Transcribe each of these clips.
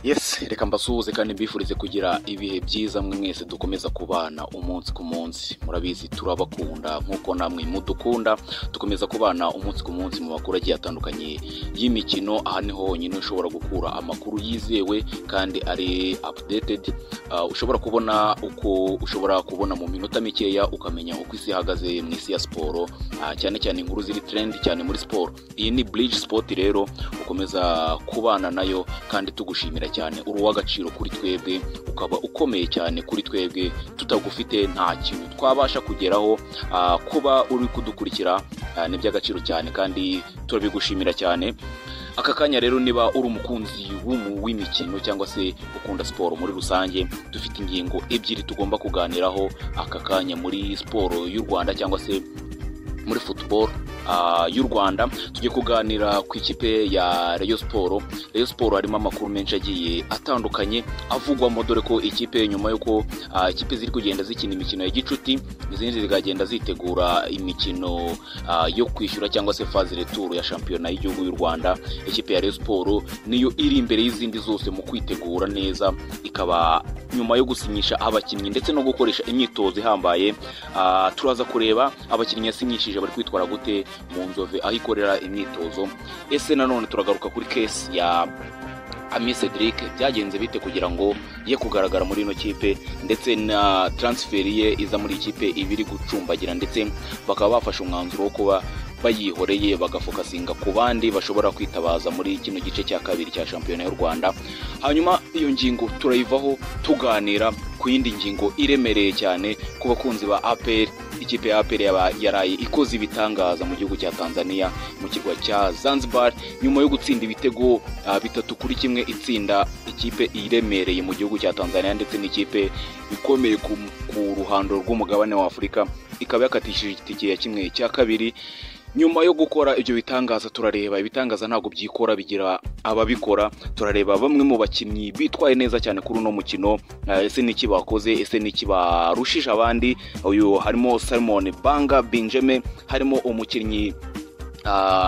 Yes, reka mbasuhuze kandi mbifurize kugira ibihe byiza mwe mwese dukomeza kubana umunsi ku munsi. Murabizi turabakunda nk'uko namwe mudukunda, dukomeza kubana umunsi ku munsi mu makuru agiye atandukanye y'imikino. Aha niho honyine ushobora gukura amakuru yizewe kandi ari updated. Ushobora kubona uko ushobora kubona mu minota mikeya ukamenya uko isi ihagaze mu isi ya siporo, cyane cyane inkuru ziri trend cyane muri siporo. Iyi ni Bridge Sport rero, ukomeza kubana nayo kandi tugushimira cyane. Uri uw'agaciro kuri twebwe, ukaba ukomeye cyane kuri twebwe, tutagufite nta kintu twabasha kugeraho. Kuba uri kudukurikira ni iby'agaciro cyane kandi turabigushimira cyane. Aka kanya rero, niba uri umukunzi w'imikino cyangwa se ukunda siporo muri rusange, dufite ingingo ebyiri tugomba kuganiraho aka kanya muri siporo y'u Rwanda cyangwa se muri football y'u Rwanda. Tugiye kuganira ku ikipe ya Rayon Sport. Rayon Sport harimo amakuru menshi agiye atandukanye avugwamo, dore ko ikipe nyuma y'uko ikipe ziri kugenda zikina imikino ya gicuti, izindi zikagenda zitegura imikino yo kwishyura cyangwa se phase retour ya shampiyona y'igihugu y'u Rwanda, ikipe ya Rayon Sport niyo iri imbere y'izindi zose mu kwitegura neza, ikaba nyuma yo gusinyisha abakinnyi ndetse no gukoresha imyitozo ihambaye. Turaza kureba abakinnyi yasinyishije bari kwitwara gute mu Nzove aho ikorera imyitozo. Ese nanone turagaruka kuri case ya Ami Cedric, byagenze bite kugira ngo ye kugaragara muri ino kipe, ndetse na transfer ye iza muri ikipe ibiri gucumbagira, ndetse bakaba bafashe umwanzuro wo kuba bayihoreye bagafocusinga ku bandi bashobora kwitabaza muri kino gice cya kabiri cya shampiyona y'u Rwanda. Hanyuma iyo ngingo turayivaho tuganira ku yindi ngingo iremereye cyane ku bakunzi ba APR. Ikipe ya APR yaraye ikoze ibitangaza mu gihugu cya Tanzania, mu kirwa cya Zanzibar, nyuma yo gutsinda ibitego 3-1, itsinda ikipe iremereye mu gihugu cya Tanzania ndetse n'ikipe ikomeye ku ruhando rw'umugabane wa Afurika, ikaba yakatishije itike ya 1/2. Nyuma yo gukora ibyo bitangaza, turareba ibitangaza ntabwo byikora, bigira ababikora. Turareba bamwe mu bakinnyi bitwaye neza cyane kuri uno mukino. Ese niki bakoze? Ese niki barushije abandi? Uyu harimo Simon Banga Benjamin, harimo umukinnyi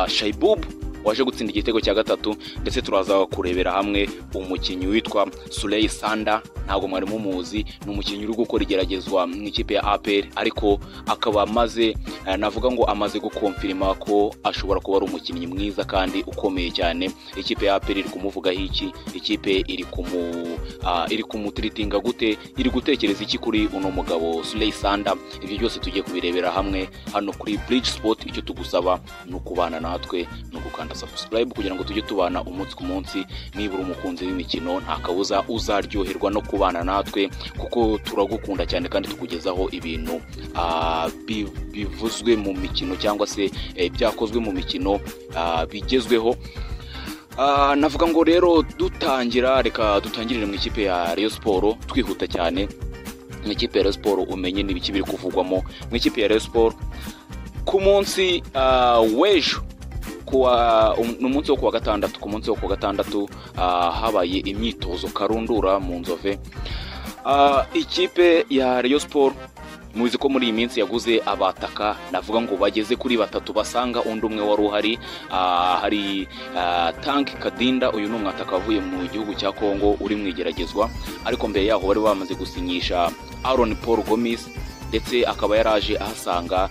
Shaibub waje gutsinda igitego cya gatatu, ndetse turaza kurebera hamwe umukinnyi witwa Suley Sanda. Ntabwo mwari mumuzi, ni umukinnyi uri gukora igeragezwa mu ikipe ya APR, ariko akaba amaze navuga ngo amaze guconfirma ko ashobora kuba ari umukinnyi mwiza kandi ukomeye cyane. Ikipe ya APR iri kumuvugaho iki? Ikipe iri kumutreatinga gute? Iri gutekereza iki kuri uno mugabo Suley Sanda? Ibyo byose tugiye kubirebera hamwe hano kuri Bridge Sport. Icyo tugusaba ni ukubana natwe, ni ugukanda subscribe kugira ngo tujye tubana umunsi ku munsi. Niba uri umukunzi w'imikino, nta kabuza uzaryoherwa no kubana natwe, kuko turagukunda cyane kandi tukugezaho ibintu bivuzwe mu mikino cyangwa se byakozwe mu mikino bigezweho. Navuga ngo rero dutangira, reka dutangirire mu ikipe ya Rayon Sport twihuta cyane. Mu ikipe ya Rayon Sport, umenye n'ibiki biri kuvugwamo mu ikipe ya Rayon Sport ku munsi w'ejo, ni umunsi wo kuwa gatandatu. Ku munsi wo kuwa gatandatu habaye imyitozo karundura mu Nzove. Ikipe ya Rayon Sport muzi ko muri iyi minsi yaguze abataka, navuga ngo bageze kuri batatu basanga undi umwe wari uhari. Hari Tank Kadinda, uyu ni umwataka wavuye mu gihugu cya Congo uri mu igeragezwa, ariko mbere yaho bari bamaze gusinyisha Aaron Paul Gomis, ndetse akaba yaraje ahasanga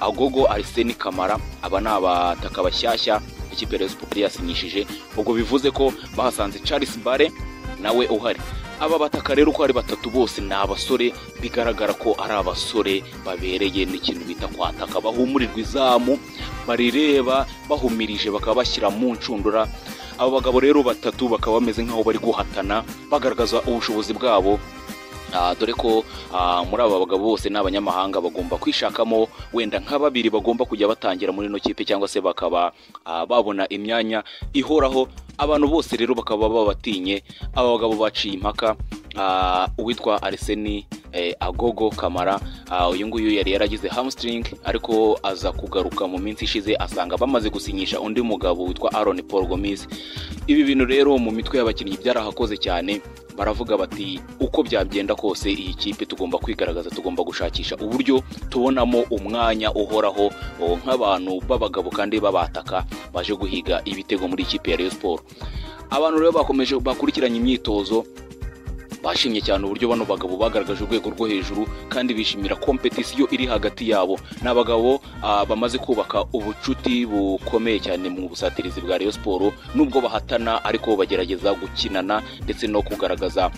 Agogo Arsene Kamara. Aba ni abataka bashyashya ikipe ya Rayon Sport yasinyishije. Ubwo bivuze ko bahasanze Charles Bare nawe uhari. Aba bataka rero uko ari batatu bose ni abasore, bigaragara ko ari abasore babereye n'ikintu bita kwataka, bahumurirwa izamu, barireba bahumirije, bakaba bashyira mu nshundura. Aba bagabo rero batatu bakaba bameze nk'aho bari guhatana bagaragaza ubushobozi bwabo. Dore ko muri aba bagabo bose ni abanyamahanga, bagomba kwishakamo wenda nka babiri bagomba kujya batangira muri ino kipe cyangwa se bakaba babona imyanya ihoraho. Abantu bose rero bakaba babatinye. Aba bagabo baciye impaka. Uwitwa Arsene Agogo Kamara, uyu nguyu yari yaragize hamstring, ariko aza kugaruka mu minsi ishize asanga bamaze gusinyisha undi mugabo witwa Aaron Paul Gomis. Ibi bintu rero mu mitwe y'abakinnyi byarahakoze cyane, baravuga bati: "Uko byagenda kose iyi kipe tugomba kwigaragaza, tugomba gushakisha uburyo tubonamo umwanya uhoraho nk'abantu b'abagabo kandi babataka baje guhiga ibitego muri ikipe ya Rayon Sport." Abantu rero bakomeje bakurikiranye imyitozo bashimye cyane uburyo bano bagabo bagaragaje urwego rwo hejuru, kandi bishimira competition iri hagati yabo. Ni abagabo bamaze kubaka ubucuti bukomeye cyane mu busatirizi bwa Rayon Sport, nubwo bahatana ariko bagerageza gukinana ndetse no kugaragaza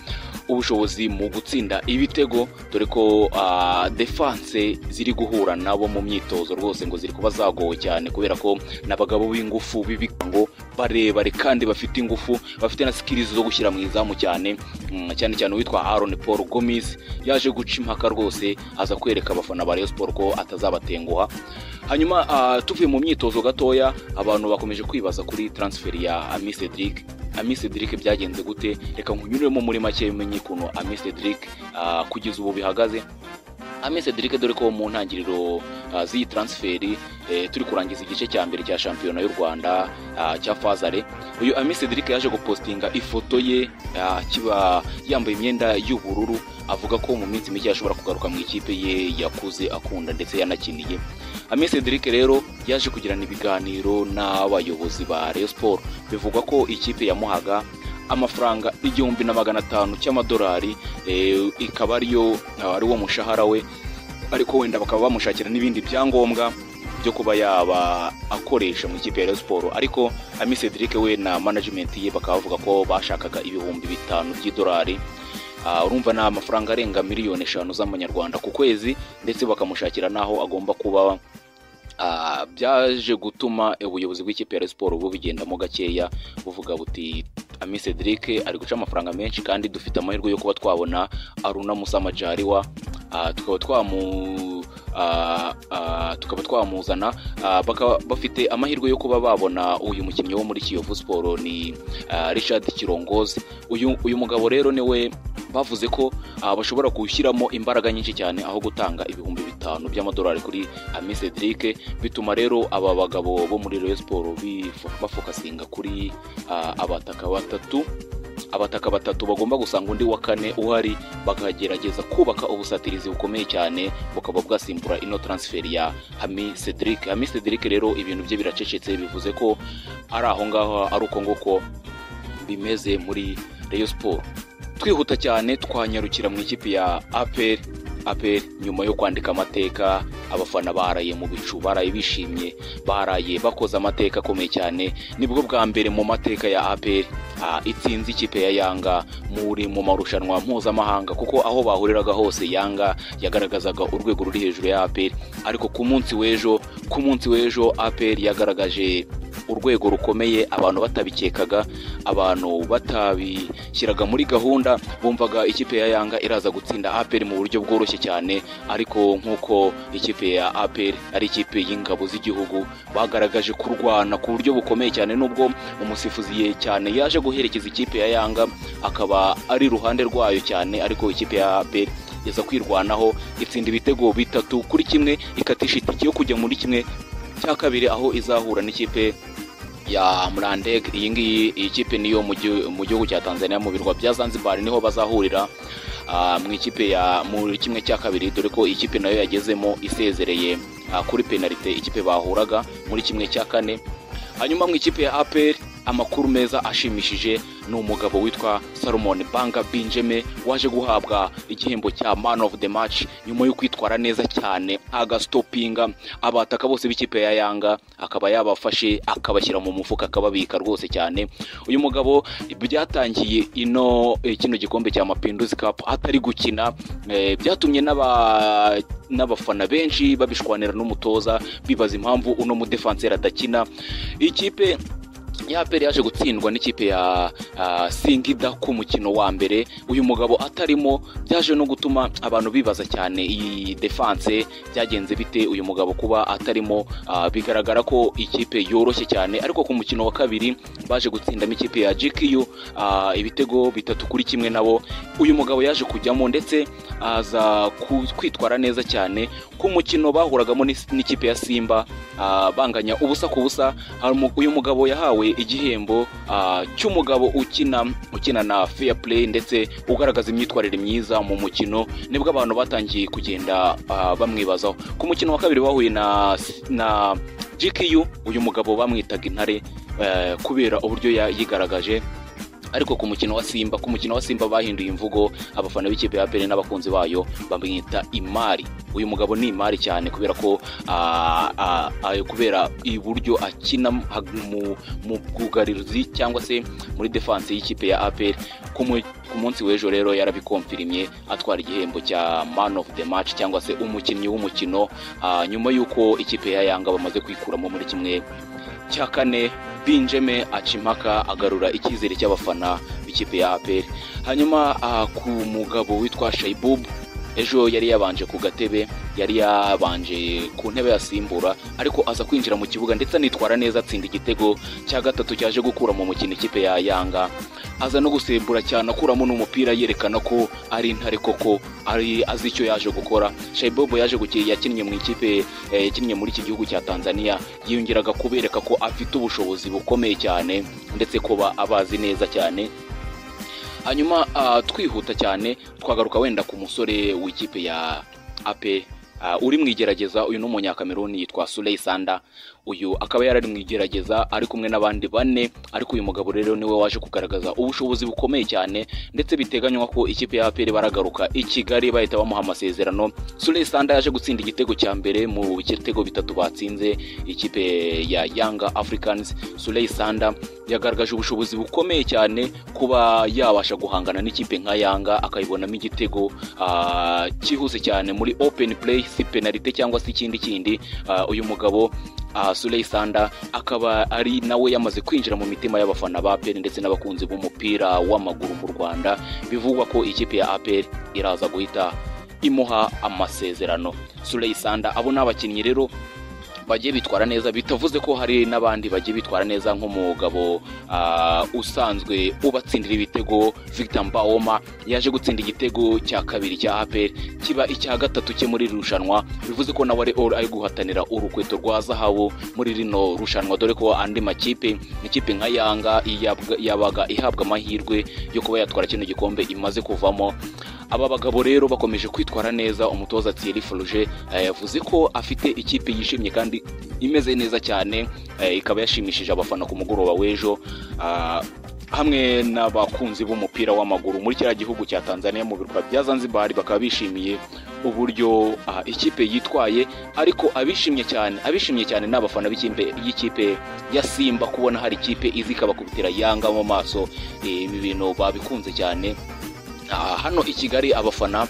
ubushobozi mu gutsinda ibitego, dore ko defense ziri guhura nabo mu myitozo rwose ngo ziri kuba zagowe cyane, kubera ko n'abagabo b'ingufu b'ibigango barebare kandi bafite ingufu, bafite na skills zo gushyira mu izamu cyane. Cyane cyane uwitwa Aaron Paul Gomis yaje guca impaka rwose, aza kwereka abafana ba Rayon Sport ko atazabatenguha. Hanyuma tuvuye mu myitozo gatoya, abantu bakomeje kwibaza kuri transfer ya Ami Cedric. Ami Cedric byagenze gute? Reka nkunyuremo muri make umenye ukuntu Ami Cedric kugeza ubu bihagaze. Ami Cedric, dore ko mu ntangiriro z'iyi transfer, turi kurangiza igice cya mbere cya shampiyona y'u Rwanda cya Fazare, uyu Ami Cedric yaje gupostinga ifoto ye kiba yambaye imyenda y'ubururu, avuga ko mu minsi mike ashobora kugaruka mu ikipe ye yakuze akunda ndetse yanakiniye. Ami Cedric rero yaje kugirana ibiganiro n'abayobozi ba Rayon Sport, bivugwa ko ikipe yamuhaga amafaranga 1500 cy'amadolari, ikaba ariyo ari wo mushahara we, ariko wenda bakaba bamushakira n'ibindi byangombwa byo kuba yaba akoresha mu ikipe ya Rayon Sport. Ariko Ami Cedric we na management ye bakaba bavuga ko bashakaga 5000 by'idolari. Urumva ni amafaranga arenga 5 miliyoni z'amanyarwanda ku kwezi, ndetse bakamushakira n'aho agomba kuba. Byaje gutuma ubuyobozi bw'ikipe ya Rayon Sport bubigendamo gakeya, buvuga buti Ami Cedric ari guca amafaranga menshi kandi dufite amahirwe yo kuba twabona Aruna Musa Majaliwa, tukaba twamuzana. Bakaba bafite amahirwe yo kuba babona uyu mukinnyi wo muri Kiyovu Sport, ni Richard Kirongozi. Uyu mugabo rero niwe bavuze ko bashobora gushyiramo imbaraga nyinshi cyane aho gutanga 5000 by'amadolari kuri Ami Cedric. Bituma rero aba bagabo bo muri Rayon Sport bafokasinga kuri abataka batatu bagomba gusanga undi wa kane uhari, bakagerageza kubaka ubusatirizi bukomeye cyane bukaba bwasimbura ino transfer ya Ami Cedric. Ami Cedric rero ibintu bye biracecetse, bivuze ko ari aho ngaho, ari uko nguko bimeze muri Rayon Sport. Twihuta cyane twanyarukira mu ikipe ya APR. APR nyuma yo kwandika amateka, abafana baraye mu bicu, baraye bishimye, baraye bakoze amateka akomeye cyane. Nibwo bwa mbere mu mateka ya APR itsinze ikipe ya Yanga mu marushanwa mpuzamahanga, kuko aho bahuriraga hose Yanga yagaragazaga urwego ruri hejuru ya APR. Ariko ku munsi w'ejo APR yagaragaje urwego rukomeye abantu batabikekaga, abantu batabishyiraga muri gahunda. Bumvaga ikipe ya Yanga iraza gutsinda APR mu buryo bworoshye cyane, ariko nk'uko ikipe ya APR ari ikipe y'ingabo z'igihugu, bagaragaje kurwana ku buryo bukomeye cyane, nubwo umusifuzi ye cyane yaje guherekeza ikipe ya Yanga akaba ari iruhande rwayo cyane, ariko ikipe ya APR iza kwirwanaho itsinda ibitego 3-1, ikatisha itike yo kujya muri 1/2 aho izahura n'ikipe ya Mlandege. Iyi ngiyi, iyi kipe niyo mu gihugu cya Tanzania, mu birwa bya Zanzibar, niho bazahurira mu ikipe ya muri 1/2, dore ko ikipe nayo yagezemo isezereye kuri penalite ikipe bahuraga muri 1/4. Hanyuma mu ikipe ya APR, amakuru meza ashimishije ni umugabo witwa Salomon Banga Benjamin waje guhabwa igihembo cya man of the match nyuma yo kwitwara neza cyane, agastopinga abataka bose b'ikipe ya Yanga, akaba yabafashe akabashyira mu mufuka akababika rwose cyane. Uyu mugabo byatangiye ino kino gikombe cya Mapinduzi Cup atari gukina, byatumye n'abafana benshi babishwanira n'umutoza, bibaza impamvu uno mudefanseri adakina. Ikipe ya APR yaje gutsindwa n'ikipe ya Singida ku mukino wa mbere uyu mugabo atarimo. Byaje no gutuma abantu bibaza cyane iyi defense byagenze bite uyu mugabo kuba atarimo, bigaragara ko ikipe yoroshye cyane. Ariko ku mukino wa kabiri baje gutsindamo ikipe ya GKU ibitego 3-1, nabo uyu mugabo yaje kujyamo ndetse aza kwitwara neza cyane. Ku mukino bahuragamo n'ikipe ya Simba, banganya 0-0, uyu mugabo yahawe igihembo cy'umugabo ukina na fair play ndetse ugaragaza imyitwarire myiza mu mukino. Nibwo abantu batangiye kugenda bamwibazaho. Ku mukino wa kabiri bahuye na GKU, uyu mugabo bamwitaga intare kubera uburyo yigaragaje. Ariko ku mukino wa Simba bahinduye imvugo, abafana b'ikipe ya APR n'abakunzi bayo bamwita imari. Uyu mugabo ni imari cyane kubera ko kubera iburyo akina mu bwugarizi cyangwa se muri defense y'ikipe ya APR. Ku munsi w'ejo rero yarabikonfirimye atwara igihembo cya man of the match cyangwa se umukinnyi w'umukino, nyuma y'uko ikipe ya Yanga bamaze kwikuramo muri 1/4. Benjamin aca impaka agarura icyizere cy'abafana b'ikipe ya APR. Hanyuma ku mugabo witwa Shaibub, ejo yari yabanje ku gatebe, yari yabanje ku ntebe yasimbura, ariko aza kwinjira mu kibuga ndetse anitwara neza, atsinda igitego cya gatatu cyaje gukura mu mukino ikipe ya Yanga. Aza no gusembura cyane akuramo n'umupira, yerekana ko ari intare koko, ari azi icyo yaje gukora. Shaibobo yaje yakinnye mu ikipe, yakinnye muri iki gihugu cya Tanzania, yiyongeraga kubereka ko afite ubushobozi bukomeye cyane ndetse kuba abazi neza cyane. Hanyuma twihuta cyane twagaruka wenda ku musore w'ikipe ya AP uri mu igerageza. Uyu ni umunyakameruni yitwa Suley Sanda. Uyu akaba yarari mu igerageza ari kumwe n'abandi bane, ariko uyu mugabo rero niwe waje kugaragaza ubushobozi bukomeye cyane, ndetse biteganywa ko ikipe ya APR baragaruka i Kigali bahita bamuha amasezerano. Suley Sanda yaje gutsinda igitego cya mbere mu bitego 3 batsinze ikipe ya Yanga Africans. Suley Sanda yagaragaje ubushobozi bukomeye cyane kuba yabasha guhangana n'ikipe nka Yanga akayibonamo igitego cyihuse cyane muri open play, si penalite cyangwa se ikindi kindi. Uyu mugabo Suley Sanda akaba ari nawe yamaze kwinjira mu mitima y'abafana ba APR ndetse n'abakunzi b'umupira w'amaguru mu Rwanda. Bivugwa ko ikipe ya APR iraza guhita imuha amasezerano. Suley Sanda, abo ni abakinnyi rero bagiye bitwara neza, bitavuze ko hari n'abandi bagiye bitwara neza nk'umugabo usanzwe ubatsindira ibitego Victor Mbaoma, yaje gutsinda igitego cya kabiri cya APR kiba icya gatatu cye muri rushanwa, bivuze ko nawe ari guhatanira urukweto rwa zahabu muri rino rushanwa, dore ko andi makipe, ikipe nka Yanga yabaga ihabwa amahirwe yo kuba yatwara kino gikombe imaze kuvamo. Aba bagabo rero bakomeje kwitwara neza. Umutoza Thierry Froger yavuze ko afite ikipe yishimye kandi imeze neza cyane, ikaba yashimishije abafana ku mugoroba w'ejo hamwe n'abakunzi b'umupira w'amaguru muri kiriya gihugu cya Tanzania mu birwa bya Zanzibar, bakaba bishimiye uburyo ikipe yitwaye. Ariko abishimye cyane n'abafana b'ikipe ya Simba, kubona hari ikipe izi ikabakubitira Yanga mu maso. Ibi bintu babikunze cyane. Hano i Kigali abafana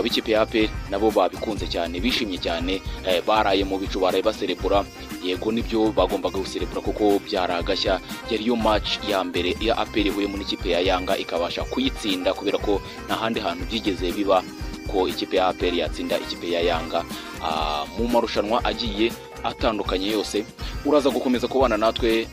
b'ikipe ya APR nabo babikunze cyane, bishimye cyane, baraye mu bicu, baraye baserebura. Yego nibyo bagombaga guserebura kuko byaragashya, yari yo match ya mbere ya APR ihuye muri ikipe ya Yanga ikabasha kuyitsinda, kubera ko nta handi hantu byigeze biba ko ikipe ya APR yatsinda ikipe ya Yanga mu marushanwa agiye atandukanye yose. Uraza gukomeza kubana natwe,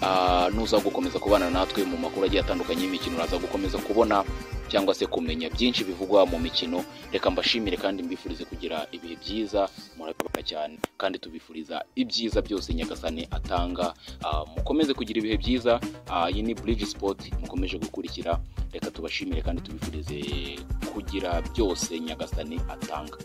nuza gukomeza kubana natwe mu makuru agiye atandukanye y'imikino, uraza gukomeza kubona cyangwa se kumenya byinshi bivugwa mu mikino. Reka mbashimire kandi mbifurize kugira ibihe byiza, murabaka cyane kandi tubifuriza ibyiza byose Nyagasani atanga. Mukomeze kugira ibihe byiza. Iyi ni Bridge Sport mukomeje gukurikira. Reka tubashimire kandi tubifurize kugira byose Nyagasani atanga.